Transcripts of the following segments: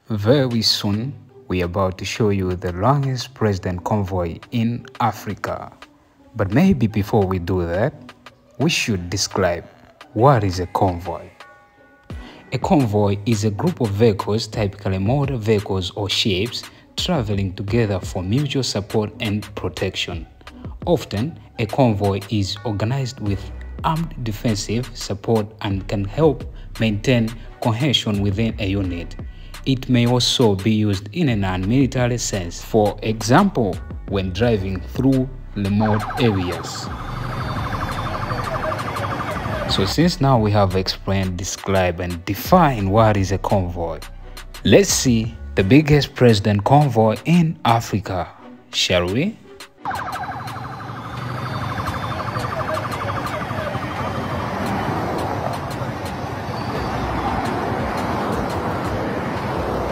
Very soon, we are about to show you the longest president convoy in Africa. But maybe before we do that, we should describe what is a convoy. A convoy is a group of vehicles, typically motor vehicles or ships, traveling together for mutual support and protection. Often, a convoy is organized with armed defensive support and can help maintain cohesion within a unit. It may also be used in a non-military sense, for example, when driving through remote areas. So since now we have explained, described, and defined what is a convoy, let's see the biggest president convoy in Africa, shall we?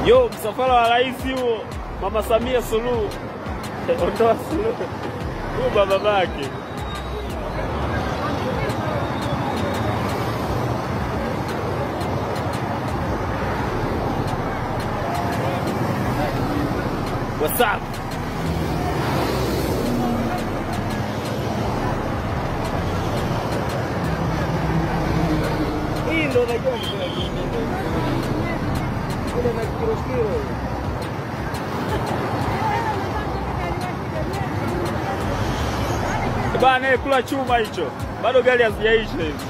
Yo, msafara wa rais huo, Mama Samia Suluhu. Ondoa Suluhu. Huyo baba yake. What's up? Hii ndo unajua ni kuna nini. Kuna na kiro kiro. Bana, kula chuma hicho. Bado gari hazijaisha hizi.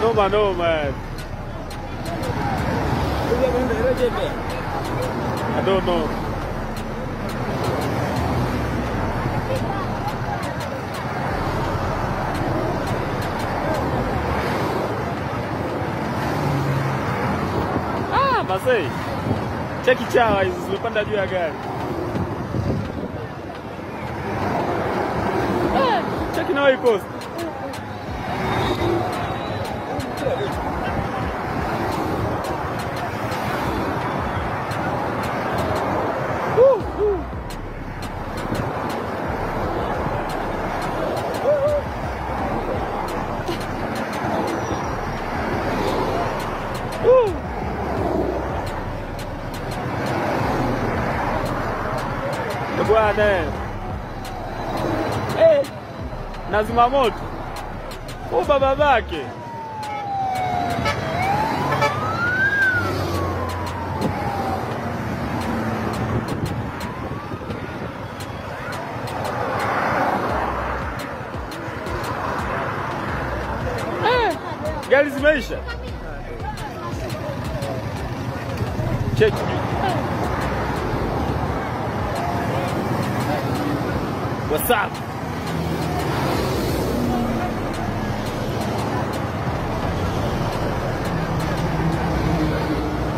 Noma noma. I don't know. Ah, Masai. Cheki chawa hizi zimepanda juu ya gari. Cheki na iko. Bwana eh, nazima moto huyu baba yake. Gari zimeisha. Check. What's up?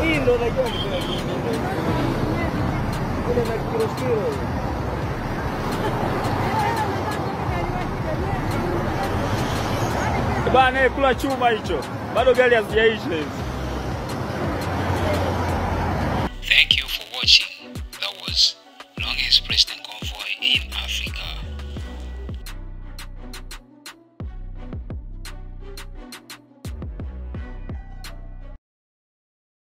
Hii ndo unajua ni kuna nini. Kuna na kiro kiro. Bana, kula chuma hicho. Bado gari hazijaisha hizi.